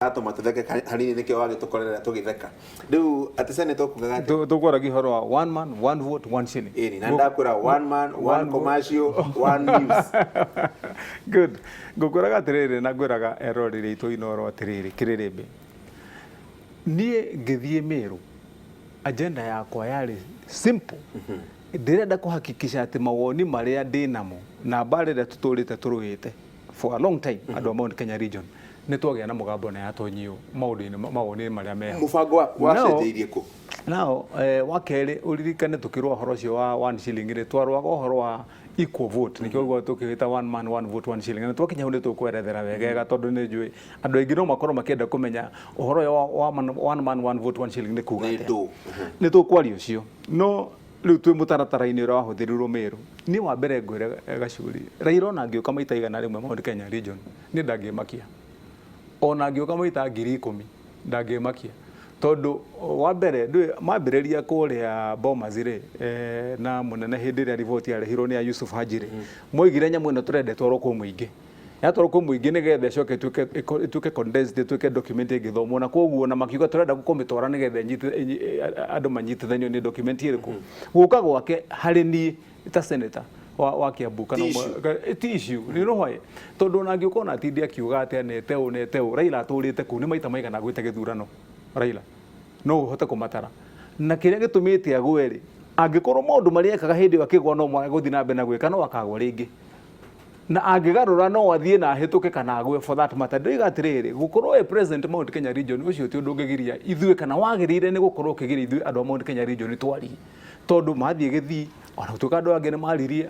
Atũma tũtheke hanini nĩkĩo wagĩtũkorerera tũgĩtheka. Rĩu atĩ senator ũkugaga atĩ Tũkwaragia ũhoro wa one man, one vote, one shilling. Ĩni na ndakwĩra one man, one commercial, one news. Good. Ngũkwĩraga atĩrĩrĩ na ngwĩraga eroreri aitũ Inooro atĩrĩrĩ, kĩrĩrĩmbĩ. Niĩ ngĩthiĩ Meru, agenda yakwa yarĩ simple. Ndĩrenda kũhakikisha atĩ mawoni marĩa ndĩnamo na mbara ĩrĩa tũtũrĩte tũrũĩte for a long time andũ a Mount Kenya region nĩ twagĩa na mũgambo na yatonyio maũndũ-inĩ mawoni-inĩ marĩa meho. Mũbango waku wacenjeirie kũ? Now, wa kerĩ ũririkane tũkĩrũa ũhoro ũcio wa one shilling rĩ, twarũaga ũhoro wa equal vote, nĩkĩo ũguo tũkĩwĩta one man one vote one shilling. Na twakinya hau nĩ tũkwerethera wegega tondũ nĩ njũĩ andũ aingĩ no makorwo makĩenda kũmenya ũhoro ũyũ wa one man one vote one shilling nĩ kuga Nĩ atĩa. ndũ. Nĩ tũkwaria ũcio. No rĩu twĩ mũtaratara-inĩ ũrĩa wahũthĩrirwo Meru, niĩ wa mbere ngwĩre Gacuri, Raila ona angĩũka maita 100 Mount Kenya region, niĩ ndangĩmakia. Ona angĩũka maita 10,000 ndangĩmakia. Tondũ wa mbere ndũĩ mambĩrĩria kũrĩa Bomas rĩ, na mũnene hĩndĩ ĩrĩa riboti yarehirwo nĩ ya Yusuf Haji rĩ, moigire nyamũ ĩno tũrenda ĩtwarwo kwĩ mũingĩ. Yatwarwo kwĩ mũingĩ nĩgetha ĩcoke ĩtuĩke ĩtuĩke condensed ĩtuĩke document ĩngĩthomwo na koguo na makiuga tũrenda kũmĩtwara nĩgetha ĩnyite andũ manyitithanio nĩ document ĩrĩkũ. Gũka gwake harĩ niĩ ta senator wa Kiambu kana Ti issue. Ti issue. You know why? Tondũ ona angĩũka ona atinde akiuga atĩa nete ũũ nete ũũ, Raila atũrĩte kũu nĩ maita maigana agwĩte gĩthurano Raila. No ũhote kũmatara. Na kĩrĩa gĩtũmĩte agwe rĩ, angĩkorwo maũndũ marĩa ekaga hĩndĩ ĩyo akĩgwa no mo egũthiĩ na mbere na gwĩka no akagwa rĩngĩ. Na angĩgarũra no athiĩ na ahĩtũke kana agwe for that matter. Ndĩroiga atĩrĩrĩ, gũkorwo e president Mount Kenya region ũcio ti ũndũ ũngĩgiria ithuĩ kana wagĩrĩire nĩ gũkorwo ũkĩgiria ithuĩ andũ a Mount Kenya region twarie. Tondũ mathiĩ gĩthii, ona gũtuĩka andũ angĩ nĩ maririe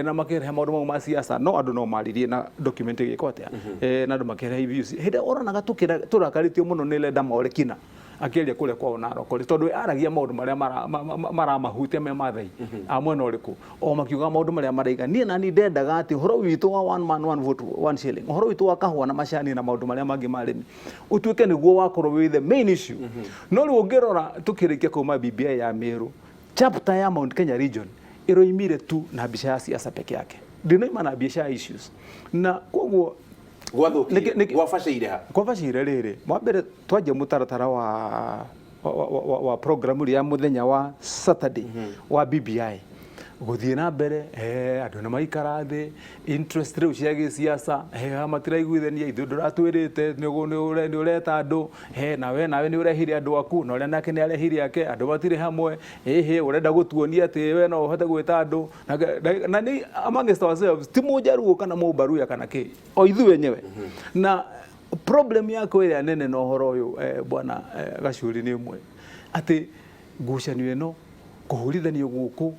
na makĩrehe maũndũ mau ma siasa, no andũ no maririe na document ĩgĩkwo atĩa, na andũ makĩrehe views. Hĩndĩ ĩrĩa ũronaga tũrakarĩtio mũno nĩ Lenda Maore Kina akĩaria kũrĩa kwao Narok rĩ, tondũ we aragia maũndũ marĩa maramahutia me Maathai a mwena ũrĩkũ, o makiugaga maũndũ marĩa maraiga. Niĩ nani ndendaga atĩ ũhoro witũ wa one man one vote one shilling, ũhoro witũ wa kahũa na macani na maũndũ marĩa mangĩ ma arĩmi ũtuĩke nĩguo wakorwo wĩ the main issue. No rĩu ũngĩrora tũkĩrĩkia kuma BBI ya Meru, chapter ya Mount Kenya region ĩroimire tu na mbica ya siasa peke yake, ndĩnoima na mbica ya issues, na koguo Gwathũkire. Nĩkĩ Gwabacĩire ha? Kwabacĩire rĩrĩ, wa mbere twanjia mũtaratara wa program ĩrĩa ya mũthenya wa Saturday wa BBI gũthiĩ na mbere, andũ nĩ maikara thĩ, interest rĩu cia gĩsiasa, haha matiraiguithania, ithuĩ ndũratwĩrĩte nĩ ũreta andũ, nawe nĩ ũrehire andũ aku, na ũrĩa nake nĩ arehire ake, andũ matirĩ hamwe, ĩhĩ ũrenda gũtuonia atĩ we no ũhote gwĩta andũ, na nĩ amongst ourselves, ti mũnjaruo kana mũmbaruya kana kĩ, o ithuĩ enyewe. Na problem yakwa ĩrĩa nene na ũhoro ũyũ, bwana Gacuri, nĩ ĩmwe, atĩ ngucanio ĩno kũhũrithanio gũkũ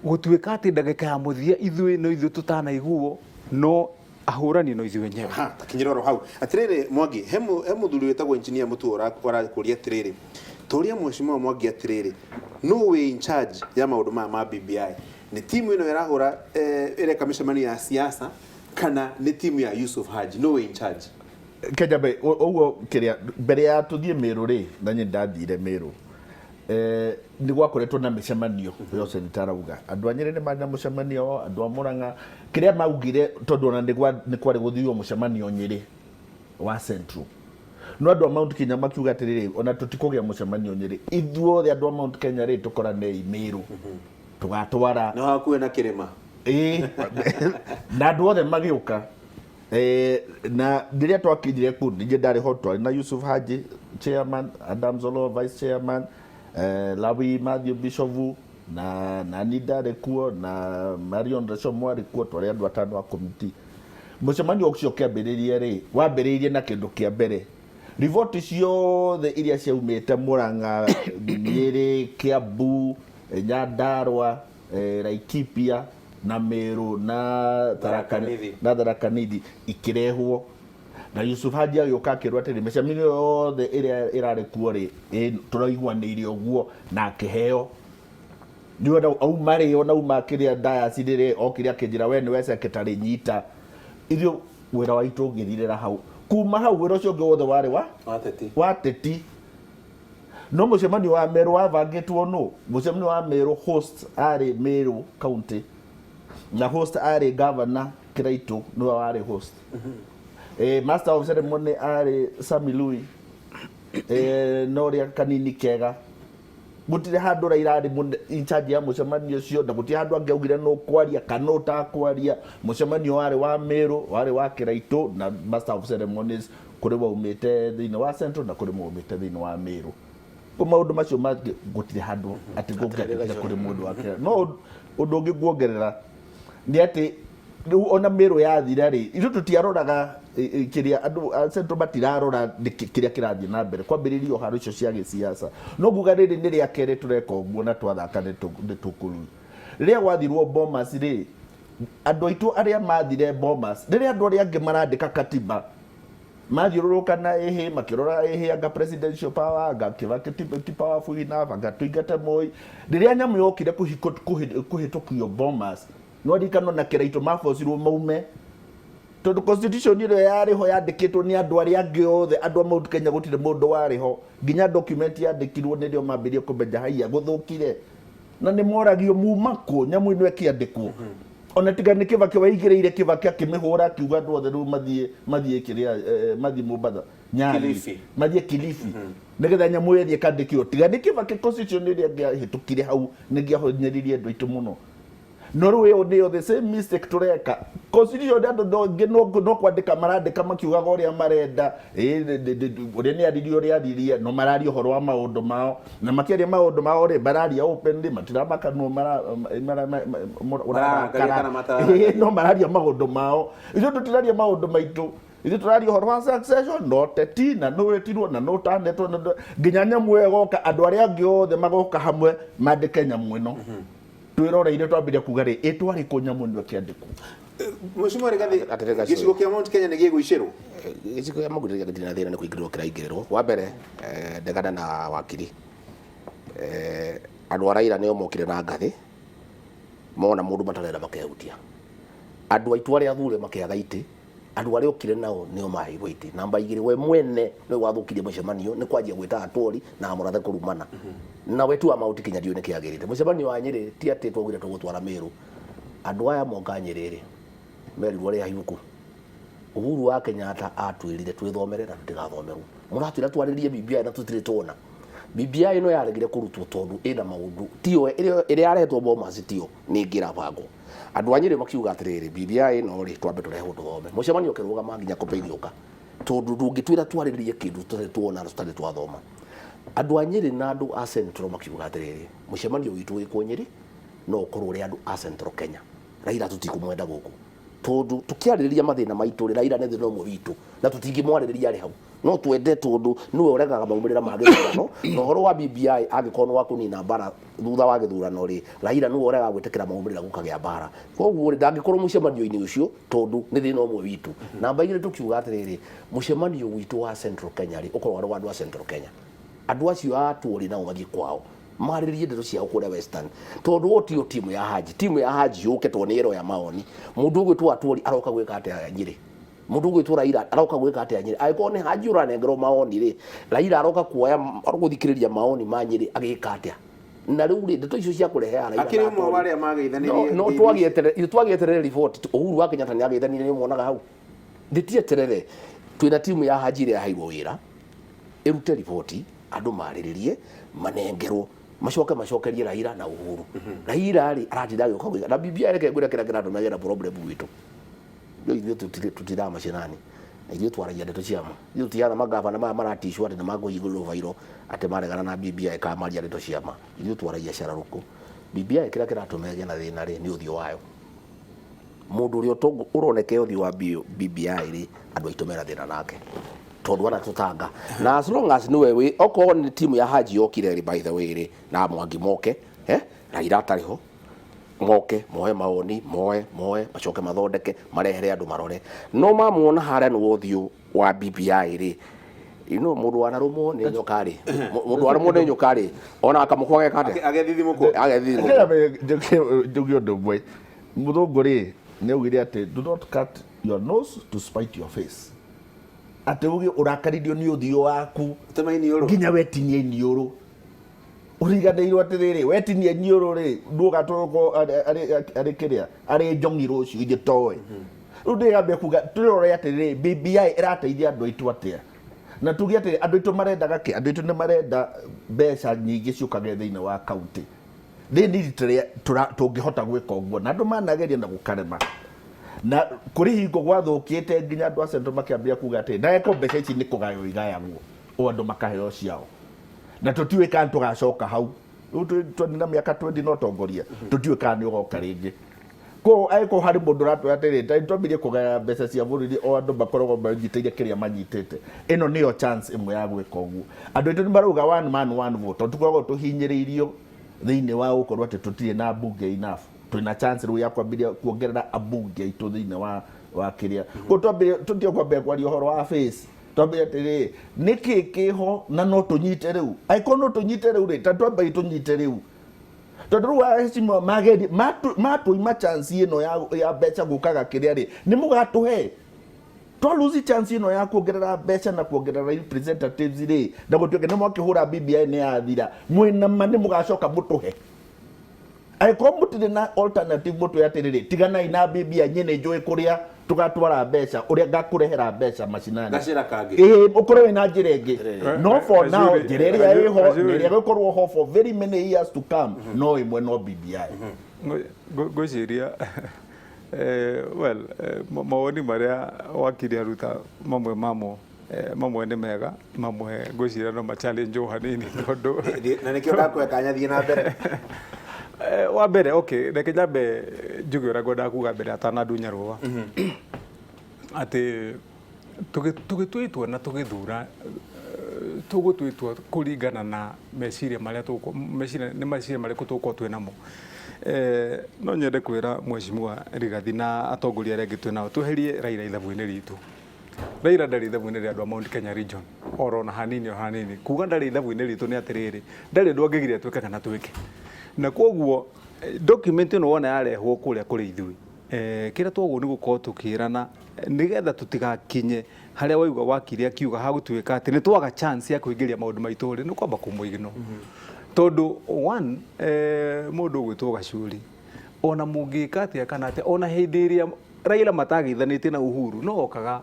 gũtuĩka atĩ ndagĩka ya mũthia ithuĩ no ithuĩ tũtanaiguo, no ahũrani no ithuĩ enyewe. Ha takinyĩra oro hau atĩrĩrĩ Mwangi, he mũthuri wĩtagwo engineer Mutua ũrakũria atĩrĩrĩ, tũria mheshimiwa Mwangi atĩrĩrĩ, nũ wĩ in charge ya maũndũ maya ma BBI? Nĩ timu ĩno ĩrahũra ĩreka mĩcemanio ya siasa kana nĩ timu ya Yusuf Haji? Nũ wĩ in charge? Kenya mbe ũguo kĩrĩa mbere ya tũthiĩ Meru rĩ, na niĩ ndathire Meru, nĩ gwakoretwo na mĩcemanio yothe nĩ tarauga andũ a Nyĩrĩ nĩ marĩ na mũcemanio wao, andũ a Murang'a kĩrĩa maugire, tondũ ona nĩ kwarĩ gũthiio mũcemanio Nyĩrĩ wa Central, no andũ a Mount Kenya makiuga atĩrĩrĩ, ona tũtikũgĩa mũcemanio Nyĩrĩ, ithuothe andũ a Mount Kenya rĩ, tũkoranei Meru tũgatwara. Nĩ hakuhĩ na kĩrĩma. Ĩĩ, na andũ othe magĩũka. Na rĩrĩa twakinyire kũu ningĩ ndarĩ ho, twarĩ na Yusuf Haji chairman, Adam Zolo vice chairman, Lawi Matthew Bishovu na nani ndarĩ kuo na Marion Resho mwarĩ kuo, twarĩ andũ atano a committee. Mũcemanio ũcio ũkĩambĩrĩria rĩ, wambĩrĩirie na kĩndũ kĩa mbere, riboti ciothe iria ciaumĩte Murang'a, Nyĩrĩ, Kiambu, Nyandarua, Laikipia na Meru na Tharaka Nithi. Na Tharaka Nithi ikĩrehwo, na Yusuf Haji agĩũka akĩrwo atĩrĩ, mĩcemanio yothe ĩrĩa ĩrarĩ kuo rĩ, tũraiguanĩire ũguo, na akĩheo nĩ ona auma rĩ, ona auma kĩrĩa dayasi rĩ, okire akĩnjĩra, we nĩwe secretary, nyita ithuĩ wĩra waitũ ũngĩthirĩra hau. Kuma hau wĩra ũcio ũngĩ wothe warĩ wa Wateti. Wa teti. No mũcemanio wa Meru wabangĩtwo nũ? Mũcemanio wa Meru, host arĩ Meru county na host arĩ governor Kiraitũ, nĩwe warĩ host. Master of ceremony arĩ Sami Lui, no ũrĩa kanini kega gũtirĩ handũ Raila arĩ in charge ya mũcemanio ũcio, na gũtirĩ handũ angĩaugire nũ kwaria kana ũtakwaria. Mũcemanio warĩ wa Meru, warĩ wa Kĩraitũ, na master of ceremonies kũrĩ waumĩte thĩinĩ wa Central na kũrĩ waumĩte thĩinĩ wa Meru. Ko maũndũ macio mangĩ gũtirĩ handũ atĩ kũngĩatuĩkire kũrĩ mũndũ wa kĩra. No ũndũ ũngĩ nguongerera nĩ atĩ rĩu ona Meru yathira rĩ, ithuĩ tũtiaroraga kĩrĩa andũ a Central matirarora nĩkĩ kĩrĩa kĩrathiĩ na mbere, kwambĩrĩria haro icio cia gĩsiasa. No nguga rĩrĩ nĩ rĩa kerĩ tũreka ũguo na twathaka nĩ tũkũrui. Rĩrĩa gwathirwo Bomas rĩ, andũ aitũ arĩa mathire Bomas, rĩrĩa andũ arĩa angĩ marandĩka katiba, mathiũrũrũka na ĩhĩ makĩrora ĩhĩ anga presidential power, anga Kibaki ti powerful enough, anga tũingate Moi. Rĩrĩa nyamũ yokire kũhĩtũkio Bomas, no ririkano na Kĩraitũ mabocirwo maume, tondũ constitution ĩrĩa yarĩ ho yandĩkĩtwo nĩ andũ arĩa angĩ othe, andũ a Mount Kenya gũtirĩ mũndũ warĩ ho, nginya document yandĩkirwo nĩrĩo mambĩrĩrie kũmenja haiya gũthũkire, na nĩ moragio muma kũ nyamũ ĩno ĩkĩandĩkwo. Ona tiga nĩ Kibaki waigĩrĩire, Kibaki akĩmĩhũra akiuga andũ othe rĩu mathiĩ kĩrĩa, mathiĩ Mombatha, Nyali, Kilifi. Mathiĩ Kilifi nĩgetha nyamũ ĩyo ĩthiĩ ĩkandĩkĩrwo. Tiga nĩ Kibaki, constitution ĩrĩa ĩngĩahĩtũkire hau nĩ ĩngĩahonyeririe andũ aitũ mũno. No rĩu ĩyo nĩyo the same mistake tũreka. Constitution andũ no angĩ no kwandĩka marandĩka makiugaga ũrĩa marenda, ũrĩa nĩ aririe ũrĩa aririe, no mararia ũhoro wa maũndũ mao, na makĩaria maũndũ mao rĩ, mararia openly, matiramaka no Mararangaria kana matararangaria. No mararia maũndũ mao. Ithuĩ tũtiraria maũndũ maitũ, ithuĩ tũraria ũhoro wa succession, no teti na nũ wĩtirwo na nũ ũtanetwo na nginya nyamũ ĩyo ĩgoka, andũ arĩa angĩ othe magoka hamwe mandĩke nyamũ ĩno. Twĩroreire twambĩrĩria kuga rĩ, ĩtwarĩ kũ nyamũ ĩno ĩkĩandĩkwo? Mheshimiwa Rigathi, Atĩrĩ Gacũĩ. Gĩcigo kĩa Mount Kenya nĩ gĩgũicĩrwo? Gĩcigo kĩa Mount Kenya gĩtirĩ na thĩna nĩ kũingĩrĩrwo kĩraingĩrĩrwo. Wa mbere, ndegana na wakiri. Andũ a Raila nĩo mokire na ngathĩ, mona mũndũ matarenda makehutia. Andũ aitũ arĩa athure makĩaga itĩ, andũ arĩa okire nao nĩo maheirwo itĩ. Namba igĩrĩ, we mwene nĩwe wathũkirie mũcemanio nĩ kwanjia gwĩta atwori na amũrathe kũrumana. Na we tu wa Mount Kenya ndiũĩ nĩkĩ agĩrĩte. Mũcemanio wa Nyĩrĩ ti atĩ twaugire tũgũtwara Meru. Andũ aya moka Nyĩrĩ rĩ, merirwo arĩa hiũku. Uhuru wa Kenyatta atwĩrire twĩthomere na tũtigathomerwo. Mũratwĩra twarĩrie BBI na tũtirĩ tuona. BBI ĩno yaregire kũrutwo tondũ ĩna maũndũ tiyo ĩrĩa yarehetwo Bomas tiyo nĩ ĩngĩ ĩrabangwo. Andũ a Nyĩrĩ makiuga atĩrĩrĩ, BBI ĩno rĩ, twambe tũrehwo tũthome. Mũcemanio ũkĩrũgama nginya kope igĩũka, tondũ ndũngĩtwĩra twarĩrĩrie kĩndũ tũtarĩ tuona na tũtarĩ twathoma. Andũ a Nyĩrĩ na andũ a Central makiuga atĩrĩrĩ, mũcemanio witũ wĩkwo Nyĩrĩ no ũkorwo ũrĩ andũ a Central Kenya. Raila tũtikũmwenda gũkũ, tondũ tũkĩarĩrĩria mathĩna maitũ rĩ, Raila nĩ thĩna ũmwe witũ na tũtingĩmwarĩrĩria arĩ hau. No twende tondũ nĩwe ũregaga maumĩrĩra ma gĩthurano, na ũhoro wa BBI angĩkorwo nĩ wa kũnina mbara thutha wa gĩthurano rĩ, Raila nĩwe ũregaga gwĩtĩkĩra maumĩrĩra gũkagĩa mbara. Koguo rĩ, ndangĩkorwo mũcemanio-inĩ ũcio tondũ nĩ thĩna ũmwe witũ. Namba igĩrĩ tũkiuga atĩrĩrĩ, mũcemanio witũ wa Central Kenya rĩ, ũkorwo arĩ wa andũ a Central Kenya. Andũ acio a Atwoli nao mathiĩ kwao marĩrĩrie ndeto ciao kũrĩa Western, tondũ ũyũ tiyo timu ya Haji. Timu ya Haji yũke tondũ nĩ ĩroya maoni. Mũndũ ũgwĩtwo Atwoli aroka gwĩka atĩa Nyĩrĩ? Mũndũ ũgwĩtwo Raila aroka gwĩka atĩa Nyĩrĩ? Angĩkorwo nĩ Haji ũranengerwo maoni rĩ, Raila aroka kuoya gũthikĩrĩria maoni ma Nyĩrĩ agĩka atĩa? Na rĩu rĩ, ndeto icio cia kũrehe a Raila Akĩrĩ na ũmwe wa Atwoli. arĩa mageithanirie No, no KBC. twagĩeterere, ithuĩ twagĩeterere riboti. Uhuru wa Kenyatta nĩ ageithanirie, nĩ ũmuonaga hau. Ndĩtieterere, twĩna timu ya Haji ĩrĩa yaheirwo wĩra ĩrute riboti, andũ marĩrĩrie, manengerwo, macoke macokerie Raila na Uhuru. Raila rĩ, aratinda agĩũka gwĩka na BBI. Reke ngwĩre kĩrĩa kĩratũma ĩgĩe na problem gwitũ. Rĩu ithuĩ tũtiraga macinani na ithuĩ twaragia ndeto cia ma. Ithuĩ tũtihana magavana maya maraticwo atĩ nĩ makũhingũrĩrwo bairo atĩ maregana na BBI kana maria ndeto cia ma. Ithuĩ twaragia cararũkũ. BBI kĩrĩa kĩratũma ĩgĩe na thĩna rĩ, nĩ ũthiũ wayo. Mũndũ ũrĩa ũroneka ũthiũ wa BBI rĩ, andũ aitũ mena thĩna nake tondũ anatũtanga, na as long as nĩwe wĩ, okorwo nĩ timu ya Haji yokire rĩ, by the way rĩ, na Mwangi moke, Raila atarĩ ho, moke moe maoni, moe macoke mathondeke marehere andũ marore. No mamuona harĩa nĩ ũthiũ wa BBI rĩ, mũndũ wanarũmwo nĩ nyoka rĩ, mũndũ warũmwo nĩ nyoka rĩ, ona akamũkwa geka atĩa? Agethithimũkwo. Agethithimũkwo. Njuge ũndũ ũmwe, mũthũngũ rĩ nĩ augire atĩ do not cut your nose to spite your face, atĩ uge ũrakaririo nĩ ũthiũ waku Tema iniũrũ. Nginya wetinie iniũrũ, ũriganĩirwo atĩrĩrĩ, wetinia iniũrũ rĩ, ndũgatũrũko arĩ kĩrĩa arĩ njongi rũciũ, ithe toĩ. Rĩu ndĩrambia kuga tũrore atĩrĩrĩ, BBI ĩrateithia andũ aitũ atĩa? Na tuge atĩrĩ, andũ aitũ marendaga kĩ? Andũ aitũ nĩ marenda mbeca nyingĩ ciũkage thĩinĩ wa kaunti. They need tũrĩa tũngĩhota gwĩka ũguo, na andũ manageria na gũkarema. Na kũrĩ hingo gwathũkĩte nginya andũ a Central makĩambĩrĩria kuga atĩrĩ, na eko mbeca ici nĩ kũgaywo igayagwo, o andũ makaheo ciao. Na tũtiũĩ kana tũgacoka hau. Rĩu twanina mĩaka 20 na ũtongoria, tũtiũĩ kana nĩ ũgoka rĩngĩ. Koguo angĩkorwo harĩ mũndũ ũratwĩra atĩrĩ, ta twambirie kũgaya mbeca cia bũrũri o andũ makoragwo manyitĩire kĩrĩa manyitĩte. Ĩno nĩyo chance ĩmwe ya gwĩka ũguo. Andũ aitũ nĩ marauga one man one vote, tondũ tũkoragwo tũhinyĩrĩirio thĩinĩ wa gũkorwo atĩ tũtirĩ na mbunge enough. Twĩna chance rĩu ya kwambĩrĩria kuongerera ambunge aitũ thĩinĩ wa kĩrĩa. Koguo twambĩrĩrie, tũtige kwambĩrĩria kwaria ũhoro wa face. Twambĩrĩrie atĩrĩrĩ, nĩkĩ kĩho na no tũnyite rĩu? Angĩkorwo no tũnyite rĩu rĩ, ta twambei tũnyite rĩu. Tondũ rĩu aheshimiwa magerie matũima chance ĩno ya mbeca gũkaga kĩrĩa rĩ, nĩ mũgatũhe? Twa lose chance ĩno ya kuongerera mbeca na kuongerera representatives rĩ, na gũtuĩke nĩ mwakĩhũra BBI nĩ yathira, mwĩna ma nĩ mũgacoka mũtũhe? Angĩkorwo mũtirĩ na alternative mũtwĩre atĩrĩrĩ, tiganai na BBI, niĩ nĩ njũĩ kũrĩa tũgatwara mbeca, ũrĩa ngakũrehera mbeca macinani. Gacĩra kangĩ. Ĩĩ, ũkorwo wĩna njĩra ĩngĩ. No for now, njĩra ĩrĩa ĩho na ĩrĩa ĩgũkorwo ho for very many years to come, no ĩmwe, no BBI. Ngwĩciria well, mawoni marĩa wakiri aruta, mamwe mamo mamwe nĩ mega, mamwe ngwĩciria no ma challenge o hanini tondũ Na nĩkĩo ndakũhe kanya thiĩ na mbere. Wa mbere, okay, reke nyambe njuge ũrĩa ngwendaga kuga mbere atanandunya rũa, atĩ tũgĩtua itua na tũgĩthura, tũgũtua itua kũringana na meciria marĩa meciria nĩ meciria marĩkũ tũgũkorwo twĩ namo. No nyende kwĩra Mheshimiwa Rigathi na atongoria arĩa angĩ twĩ nao tweherie Raila ithabu-inĩ ritũ. Raila ndarĩ ithabu-inĩ rĩa andũ a Mount Kenya region oro na hanini o hanini. Kuga ndarĩ ithabu-inĩ ritũ nĩ atĩrĩrĩ, ndarĩ ũndũ angĩgiria twĩke kana twĩke. Na koguo document ĩno wona yarehwo kũrĩa kũrĩ ithuĩ, kĩrĩa twagwo nĩ gũkorwo tũkĩrana nĩgetha tũtigakinye harĩa waigua wakiri akiuga hagũtuĩka atĩ nĩ twaga chance ya kũingĩria maũndũ maitũ rĩ, nĩ kwamba kũmũignore. Tondũ one, mũndũ ũgwĩtwo Gacuri, ona mũngĩka atĩa kana atĩa, ona hĩndĩ ĩrĩa Raila matagĩithanĩtie na Uhuru no okaga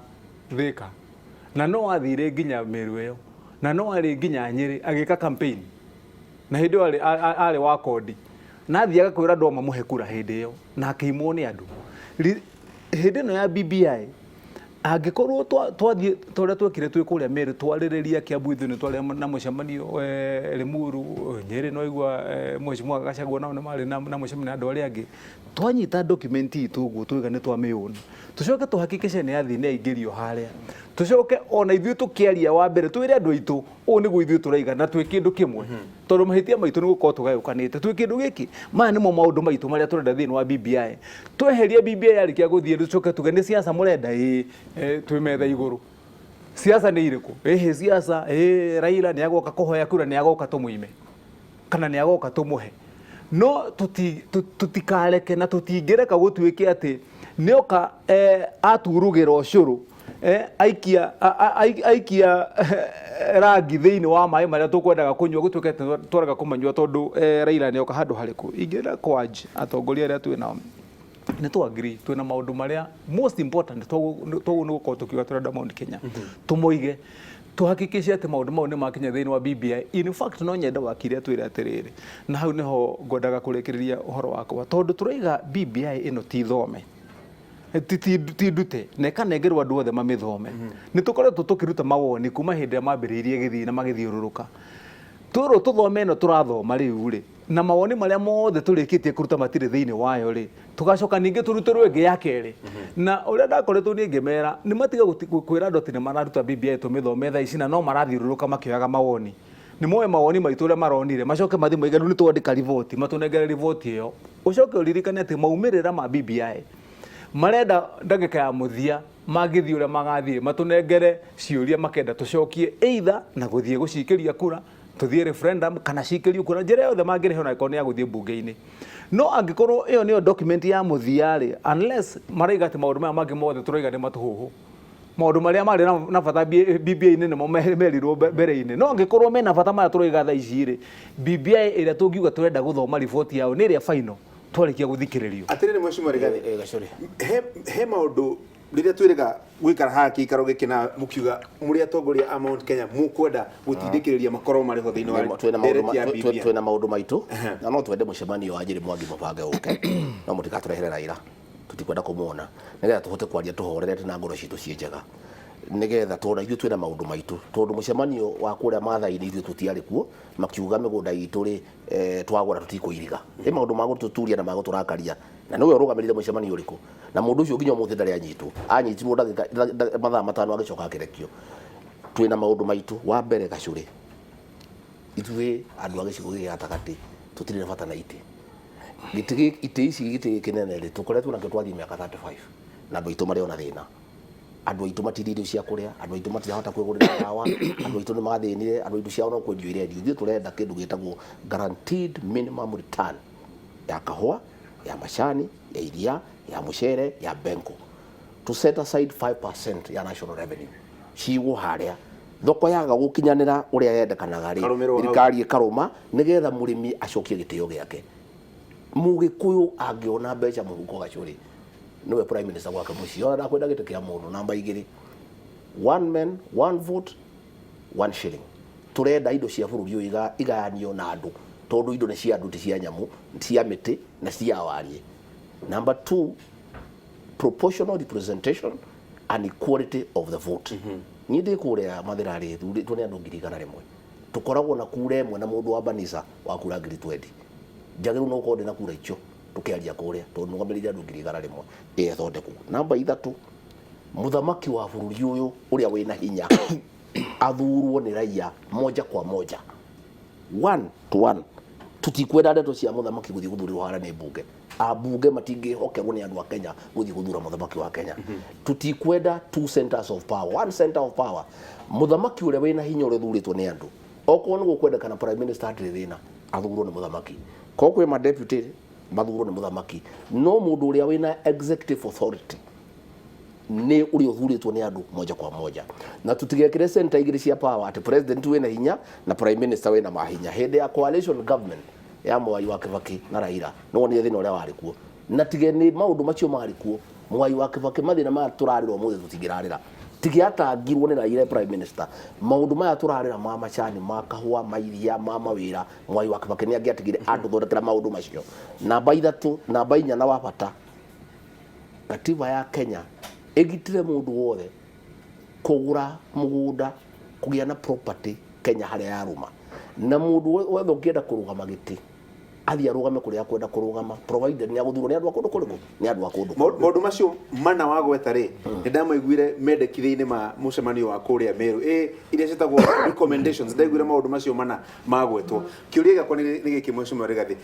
Thika, na no athire nginya Meru ĩyo, na no arĩ nginya Nyĩrĩ agĩka campaign, na hĩndĩ ĩyo arĩ wa kodi, na athiaga kwĩra andũ mamũhe kura hĩndĩ ĩyo, na akĩimwo nĩ andũ. Hĩndĩ ĩno ya BBI, angĩkorwo twathiĩ ta ũrĩa twekire twĩ kũrĩa Meru, twarĩrĩria Kiambu, ithuĩ nĩ twarĩ na mũcemanio Limuru, Nyĩrĩ no igua Mheshimiwa Gachagua nao nĩ marĩ na mũcemanio na andũ arĩa angĩ. Twanyita document itũ ũguo twaiga nĩ twamĩũna, tũcoke tũhakikishe nĩ yathiĩ nĩ yaingĩrio harĩa, tũcoke ona ithuĩ tũkĩaria wa mbere twĩre andũ aitũ ũũ nĩguo ithuĩ tũraiga na twĩ kĩndũ kĩmwe, tondũ mahĩtia maitũ nĩ gũkorwo tũgayũkanĩte. Twĩ kĩndũ gĩkĩ, maya nĩmo maũndũ maitũ marĩa tũrenda thĩinĩ wa BBI. Tweheria BBI yarĩkia gũthiĩ, tũcoke tuge nĩ siasa mũrenda, ĩĩ, twĩ metha igũrũ. Siasa nĩ irĩkũ? Ĩhĩ siasa, ĩĩ Raila nĩ agoka kũhoya kura, nĩ agoka tũmũime kana nĩ agoka tũmũhe. No tũtikareke na tũtingĩreka gũtuĩke atĩ nĩoka aturugĩra ũcũrũ, aikia rangi thĩinĩ wa maĩ marĩa tũkwendaga kũnyua, gũtuĩke atĩ twarega kũmanyua tondũ Raila nĩoka handũ harĩkũ. Ingĩenda kwanj atongoria arĩa twĩ nao nĩ tũ agree twĩna maũndũ marĩa most important twaguo nĩ gũkorwo tũkiuga tũrenda Mount Kenya, tũmoige, tuhakikishe atĩ maũndũ mau nĩ makinya thĩinĩ wa BBI. In fact, no nyende wakiri atwĩre atĩrĩrĩ, na hau nĩho ngwendaga kũrĩkĩrĩria ũhoro wakwa, tondũ tũraiga BBI ĩno ti thome, ti ndute na ĩkanengerwo andũ othe mamĩthome. Nĩ tũkoretwo tũkĩruta mawoni kuma hĩndĩ ĩrĩa mambĩrĩirie gĩthiĩ na magĩthiũrũrũka. Twerwo tũthome ĩno tũrathoma rĩu rĩ, na mawoni marĩa mothe tũrĩkĩtie kũruta matirĩ thĩinĩ wayo rĩ, tũgacoka ningĩ tũrutĩrwo ĩngĩ ya kerĩ. Na ũrĩa ndakoretwo niĩ ngĩmera nĩ matige kwĩra andũ atĩ nĩ mararuta BBI tũmĩthome thaa ici, na no marathiũrũrũka makĩoyaga mawoni. Nĩ moe mawoni maitũ ũrĩa maronire, macoke mathiĩ moige rĩu nĩ twandĩka riboti, matũnengere riboti ĩyo. Ũcoke ũririkane atĩ maumĩrĩra ma BBI marenda ndagĩka ya mũthia mangĩthiĩ ũrĩa magathiĩ matũnengere ciũria makenda tũcokie, either na gũthiĩ gũcikĩria kura, tũthiĩ referendum, kana cikĩrio kura, njĩra yothe mangĩrehe ona angĩkorwo nĩ ya gũthiĩ mbunge-inĩ. No angĩkorwo ĩyo nĩyo document ya mũthia rĩ, unless maraiga atĩ maũndũ maya mangĩ mothe tũraiga nĩ matũhũhũ, maũndũ marĩa marĩ na bata BBI-inĩ nĩmo merirwo mbere-inĩ. No angĩkorwo mena bata maya tũraiga thaa ici rĩ, BBI ĩrĩa tũngiuga tũrenda gũthoma riboti yao nĩ ĩrĩa final twarĩkia gũthikĩrĩrio. Atĩrĩrĩ Mheshimiwa Rigathi, Gacũrĩ. He maũndũ Rĩrĩa twĩrĩga gũikara haha kĩikaro gĩkĩ na mũkiuga mũrĩ atongoria a Mount Kenya mũkwenda gũtindĩkĩrĩria makorwo marĩ ho thĩinĩ wa Twĩna maũndũ ndereti ya BBI. Twĩna maũndũ maitũ na no twende mũcemanio wa Njĩrĩ Mwangi mũbange ũke, no mũtigatũrehere Raila, tũtikwenda kũmuona, nĩgetha tũhote kwaria tũhorerete na ngoro citũ ciĩ njega, nĩgetha tondũ ithuĩ twĩna maũndũ maitũ, tondũ mũcemanio wa kũrĩa Maathai-inĩ ithuĩ tũtiarĩ kuo, makiuga mĩgũnda itũ rĩ, twagũra tũtikũiriga. Ĩ maũndũ ma gũtũturia na ma gũtũrakaria, na nĩwe ũrũgamĩrĩire mũcemanio ũrĩkũ? Na mũndũ ũcio nginya ũmũthĩ ndarĩ anyitwo, anyitirwo ndagĩka mathaa 5 agĩcoka akĩrekio. Twĩna maũndũ maitũ. Wa mbere, Gacũrĩ, ithuĩ andũ a gĩcigo gĩkĩ gatagatĩ tũtirĩ na bata na itĩ. Gĩtĩ gĩkĩ, itĩ ici, gĩtĩ gĩkĩ kĩnene rĩ, tũkoretwo nakĩo twathiĩ mĩaka 35 na andũ aitũ marĩ ona thĩna. Andũ aitũ matirĩ irio cia kũrĩa, andũ aitũ matirahota kwĩgũrĩra ndawa, andũ aitũ nĩ mathĩnire, andũ aitũ ciao no kwendio irendio. Ithuĩ tũrenda kĩndũ gĩtagwo guaranteed minimum return ya kahũa, ya macani, ya iria, ya mũcere, ya benko. To set aside 5% ya national revenue cigwo harĩa thoko yaga gũkinyanĩra ũrĩa yendekanaga rĩ, Karũmĩrwo hau. Thirikari ĩkarũma nĩgetha mũrĩmi acokie gĩtĩo gĩake. Mũgĩkũyũ angĩona mbeca mũhuko, Gacũrĩ, nĩwe prime minister gwake mũciĩ, ona ndakwenda gĩtĩ kĩa mũndũ. Namba 2, one man, one vote, one shilling. Tũrenda indo cia bũrũri ũyũ igayanio na andũ, tondũ indo nĩ cia andũ, ti cia nyamũ, cia mĩtĩ na cia warie. Number 2, proportional representation and equality of the vote. Niĩ ndĩ kũrĩa Mathĩra rĩ, thurĩtwo nĩ andũ 100,000, tũkoragwo na kura ĩmwe na mũndũ wa Banisa wa kura 20,000. Njagĩrĩirwo no gũkorwo ndĩna kura icio tũkĩaria kũrĩa, tondũ nũgamĩrĩire andũ 100,000. Ĩyo ĩthondekwo. Namba 3, mũthamaki wa bũrũri ũyũ ũrĩa wĩna hinya athurwo nĩ raia moja kwa moja, one to one. Tutikwenda ndeto cia mũthamaki gũthiĩ gũthurĩrwo harĩa nĩ mbunge. Ambunge matingĩhokerwo nĩ andũ a Kenya gũthiĩ gũthura mũthamaki wa Kenya. Tutikwenda two centers of power, one center of power, mũthamaki ũrĩa wĩna hinya ũrĩa ũthurĩtwo nĩ andũ. Okorwo nĩ gũkwendekana prime minister hatirĩ thĩna, athurwo nĩ mũthamaki. Korwo kwĩ ma deputy, mathurwo nĩ mũthamaki. No mũndũ ũrĩa wĩna executive authority nĩ ũrĩa ũthurĩtwo nĩ andũ moja kwa moja, na tutigekĩre center igĩrĩ cia power, atĩ president wĩna hinya na prime minister wĩna mahinya. Hĩndĩ ya coalition government ya Mwai wa Kibaki na Raila, nĩ wonire thĩna ũrĩa warĩ kuo, na tige nĩ maũndũ macio marĩ kuo, Mwai wa Kibaki, mathĩna maya tũrarĩra ũmũthĩ tũtingĩrarĩra tige atangirwo nĩ Raila prime minister. Maũndũ maya tũrarĩra ma macani, ma kahũa, ma iria, ma mawĩra, Mwai wa Kibaki nĩ angĩatigire atũthondekera maũndũ macio. Namba 3, namba 4, na wa bata, katiba ya Kenya ĩgitĩre mũndũ wothe kũgũra mũgũnda, kũgĩa na property Kenya harĩa yarũma, na mũndũ wothe ũngĩenda kũrũgama gĩtĩ athiĩ arũgame kũrĩa akwenda kũrũgama, provided nĩ agũthurwo nĩ andũ a kũndũ kũrĩkũ, nĩ andũ a kũndũ. Maũndũ macio mana wagweta rĩ, nĩ ndamaiguire mendekithia-inĩ ma mũcemanio wa kũrĩa Meru, ĩ iria ciĩtagwo recommendations. Ndaiguire maũndũ macio mana magwetwo. Kĩũria gĩakwa nĩ gĩkĩ, Mheshimiwa Rigathi,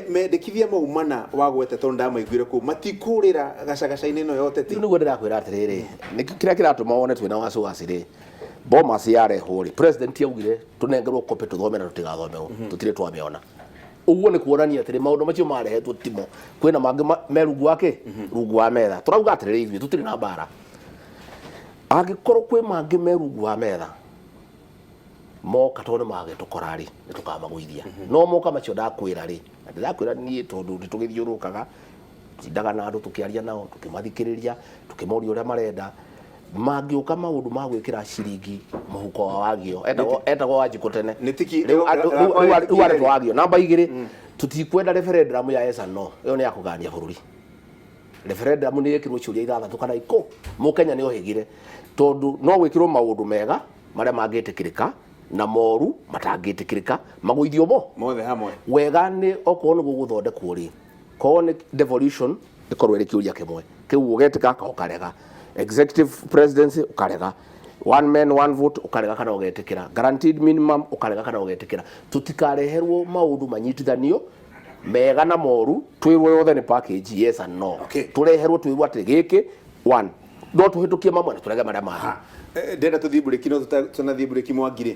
mendekithia mau mana wagweta, tondũ ndamaiguire kũu, matikũrĩra gacagaca-inĩ ĩno ya ũteti? Rĩu nĩguo ndĩrakwĩra atĩrĩrĩ, nĩkĩo kĩrĩa kĩratũma wone twĩna wasiwasi rĩ, Bomas yarehwo rĩ, president augire tũnengerwo copy tũthome na tũtigathomerwo, tũtirĩ twamĩona. Ũguo nĩ kuonania atĩrĩ, maũndũ macio marehetwo timo, kwĩna mangĩ me rungu wa kĩ, rungu wa metha. Tũrauga atĩrĩrĩ, ithuĩ tũtirĩ na mbara. Angĩkorwo kwĩ mangĩ me rungu wa metha moka, tondũ nĩ magĩtũkora rĩ, nĩ tũkamagũithia. No moka macio ndakwĩra rĩ, na ndĩrakwĩra niĩ tondũ nĩ tũgĩthiũrũrũkaga, tindaga na andũ tũkĩaria nao, tũkĩmathikĩrĩria, tũkĩmoria ũrĩa marenda. Mangĩũka maũndũ ma gwĩkĩra ciringi mũhuko wa wagio, etagwo Wanjikũ tene. Nĩ tiki- Rĩu rĩu rĩu aretwo wagio. Namba 2, tũtikwenda referendum ya yes and no. Ĩyo nĩ ya kũgania bũrũri. Referendum nĩ ĩkĩrwo ciũria ithathatũ kana ikũ, mũkenya nĩ ohĩgire, tondũ no gwĩkĩrwo maũndũ mega marĩa mangĩtĩkĩrĩka na moru matangĩtĩkĩrĩka, magũithio mo mothe hamwe. Wega nĩ okorwo nĩ gũgũthondekwo rĩ, korwo nĩ devolution, ĩkorwo ĩrĩ kĩũria kĩmwe kĩu, ũgetĩka ka ũkarega, executive presidency ũkarega, one man one vote ũkarega kana ũgetĩkĩra, guaranteed minimum ũkarega kana ũgetĩkĩra. Tũtikareherwo maũndũ manyitithanio mega na moru, twĩrwo yothe nĩ package, yes and no. Tũreherwo twĩrwo atĩ gĩkĩ one, no tũhĩtũkie mamwe na tũrege marĩa mangĩ. Ndĩrenda tũthiĩ mburĩki, no tũtanathiĩ mburĩki, Mwangi rĩ,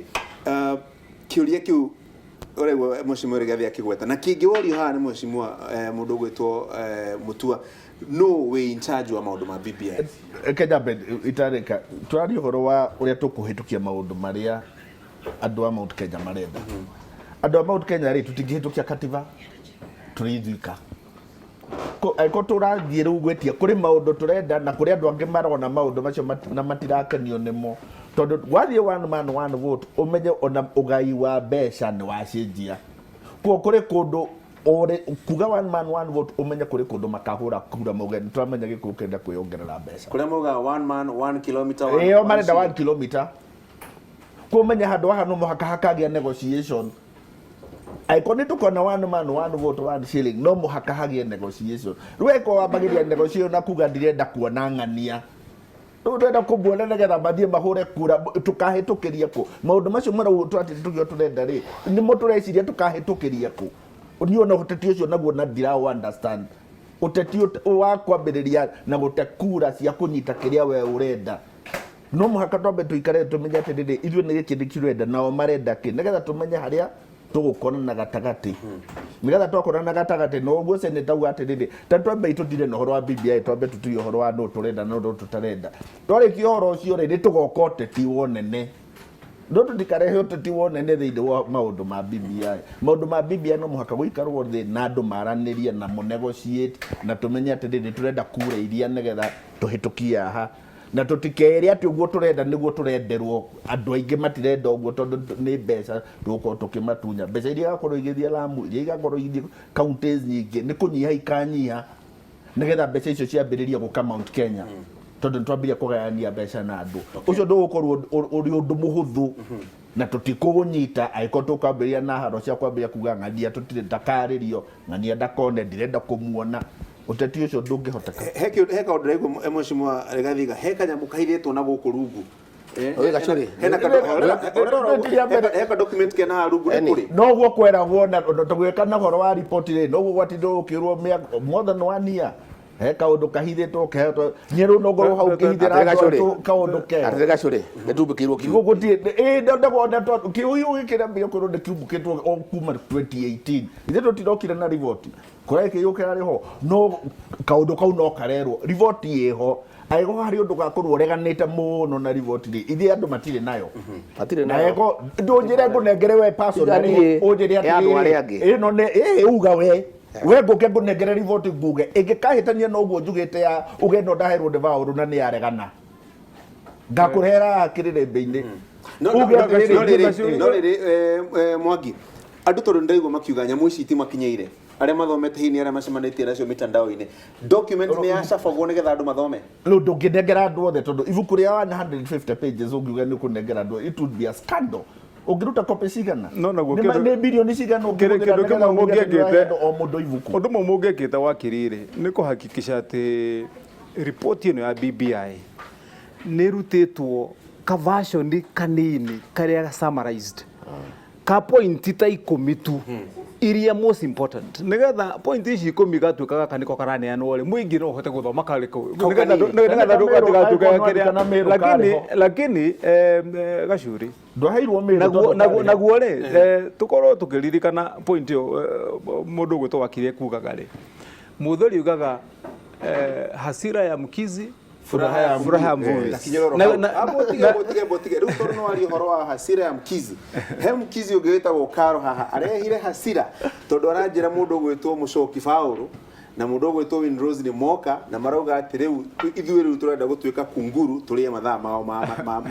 kĩũria kĩu ũraigua Mheshimiwa Rigathi akĩgweta na kĩngĩ worio haha nĩ Mheshimiwa, mũndũ ũgwĩtwo Mutua, no wĩ in charge wa maũndũ ma BBI? Reke nyambe itarĩka tũraria ũhoro wa ũrĩa tũkũhĩtũkia maũndũ marĩa andũ a Mount Kenya marenda. Andũ a Mount Kenya rĩ, tũtingĩhĩtũkia katiba tũrĩ ithuika. Angĩkorwo tũrathiĩ rĩu gwĩtia kũrĩ maũndũ tũrenda na kũrĩ andũ angĩ marona maũndũ macio na matirakenio nĩmo, tondũ gwathiĩ one man one vote, ũmenye ona ũgai wa mbeca nĩ wacenjia. Kuo kũrĩ kũndũ ore kuga one man one vote, ũmenye kũrĩ kũndũ makahũra kura mauge nĩ tũramenya gĩkũyũ kĩrenda kwĩyongerera mbeca. Kũrĩa maugaga one man one kilometer one, ĩyo one marenda shilling. 1 kilometer. Kũmenya handũ haha no mũhaka hakagĩa negotiation. Angĩkorwo nĩ tũkona one man one vote one shilling, no mũhaka hagĩe negotiation. Rĩu angĩkorwo wambagĩria negotiation na kuga ndirenda kuona ng'ania, rĩu ndĩrenda kũmuona nĩgetha mathiĩ mahũre kura, tũkahĩtũkĩria kũ maũndũ macio marauo tũratĩ tũkĩo tũrenda rĩ, nĩmo tũreciria tũkahĩtũkĩria kũ? Niĩ ona ũteti ũcio naguo na ndiraũ understand ũteti wa kwambĩrĩria na gũte kura cia kũnyita kĩrĩa we ũrenda. No mũhaka twambe tũikare tũmenye atĩrĩrĩ, ithuĩ nĩ gĩkĩ nĩ nao marenda kĩ, nĩgetha tũmenye harĩa tũgũkorana gatagatĩ, nĩgetha twakorana gatagatĩ no ũguo seneta auga atĩrĩrĩ, ta twambe tũtire na ũhoro wa BBI, twambe tũtuie ũhoro wa nũ tũrenda na nũ tũtarenda. Twarĩkia ũhoro ũcio rĩ, nĩ tũgoka ũteti wonene, no tũtikarehe ũteti wonene thĩinĩ wa maũndũ ma BBI. Maũndũ ma BBI no mũhaka gũikarwo thĩ na andũ maranĩrie na mũnegotiate na tũmenye atĩrĩrĩ, tũrenda kura iria nĩgetha tũhĩtũkie haha, na tũtikere atĩ ũguo tũrenda nĩguo tũrenderwo. Andũ aingĩ matirenda ũguo, tondũ nĩ mbeca tũgũkorwo tũkĩmatunya, mbeca iria igakorwo igĩthiĩ Lamu, iria igakorwo igĩthiĩ counties nyingĩ nĩ kũnyiha ikanyiha, nĩgetha mbeca icio ciambĩrĩrie gũka Mount Kenya, tondũ nĩ twambĩrĩria kũgayania mbeca na andũ. Ũcio ndũgũkorwo ũrĩ ũndũ mũhũthũ na tũtikũũnyita angĩkorwo tũkwambĩrĩria na haro cia kwambĩrĩria kuga ng'ania tũtirĩ ndakarĩrio, ng'ania ndakone, ndirenda kũmuona. Ũteti ũcio ndũngĩhoteka. He kaũndũ ndĩraigua, mheshimiwa Rigathi, he kanyamũ kahithĩtwo na gũkũ rungu. Oi, Gachuri. Hena he ka document kena haha rungu nĩ kũrĩ. Noguo kweragwo na tũgĩka na ũhoro wa riboti rĩ, noguo gwatindwo gũkĩrwo more than one year he kaũndũ kahithĩtwo kehetwo niĩ rĩu no ngorwo hau ngĩhithĩra Atĩrĩ andũ Gachuri. aitũ kaũndũ keo. Atĩrĩ Gachuri, nĩ tumbĩkĩirwo kiu. Gũgũthiĩ ĩ ndagona kĩũyũ gĩkĩrambia kwĩrwo nĩ kiumbũkĩtwo o kuma 2018. Ithuĩ tũtirokire na riboti kũrĩa kĩyũ kĩrarĩ ho, no kaũndũ kau no karerwo riboti ĩho. Angĩkorwo harĩ ũndũ gakorwo ũreganĩte mũno na riboti rĩ, ithuĩ andũ matirĩ nayo. Matirĩ na nayo. eko ndũnjĩre ngũnengere we personally. Tiga niĩ, Ũnjĩre ya andũ atĩrĩrĩ, arĩa angĩ. Ĩno nĩ ĩ uga we ngũke ngũnengere riboti nguge ĩngĩkahĩtania na ũguo njugĩte ya uge ĩno ndaheirwo nĩ Baũrũ na nĩ yaregana, ngakũrehera kĩrĩrĩmbĩ-inĩ. No Uge atĩrĩrĩ, no rĩrĩ, no rĩrĩ, Mwangi, andũ tondũ nĩndĩraigua makiuga nyamũ ici itimakinyĩire, arĩa mathomete hihi nĩ arĩa macemanĩtie nacio mitandao-inĩ, document nĩ yacabagwo nĩgetha andũ mathome. Rĩu ndũngĩnengera andũ othe, tondũ ibuku rĩa 150 pages ũngiuga nĩ ũkũnengera andũ, it would be a scandal. Ũngĩruta copy cigana? No naguo Nĩ nĩ bilioni cigana Kĩndũ ũngĩhũthĩra kĩmwe nĩgetha uge atĩ mũngĩekĩte- nĩũrahe andũ o mũndũ ibuku? Ũndũ ũmwe mũngĩkĩte wakiri-rĩ, nĩ kũhakikisha atĩ riboti ĩno ya BBI nĩ ĩrutĩtwo ka version kanini karĩa summarized ka point ta 10 tu iria most important, nĩgetha point ici 10 gatuĩka gaka nĩko karaneanwo rĩ, mũingĩ no ũhote gũthoma karĩ kau. Kau Nĩgetha kanini. nĩgetha ndũgatuĩke Kana kĩrĩa Meru lakini karĩ ho. Lakini Gacuri, Ndwaheirwo Meru naguo tondũ naguo karĩ ho. Naguo rĩ, tukorwo tukĩririkana point ĩyo, mũndũ ũgwĩtwo wakiri ekugaga rĩ, mũthuri ugaga, hasira ya mkizi, furaha ya furaha ya mvuvi. Takinyĩra Na- hau. Ah, mũtige, mũtige. Rĩu tondũ no waria ũhoro wa hasira ya mkizi, he mkizi ũngĩ wĩtagwo Karo haha arehire hasira, tondũ aranjĩra mũndũ ũgwĩtwo Mũcoki Baũrũ na mũndũ ũgwĩtwo Winrose nĩ moka na marauga atĩ rĩu ithuĩ rĩu tũrenda gũtuĩka kunguru tũrĩe mathaa mao ma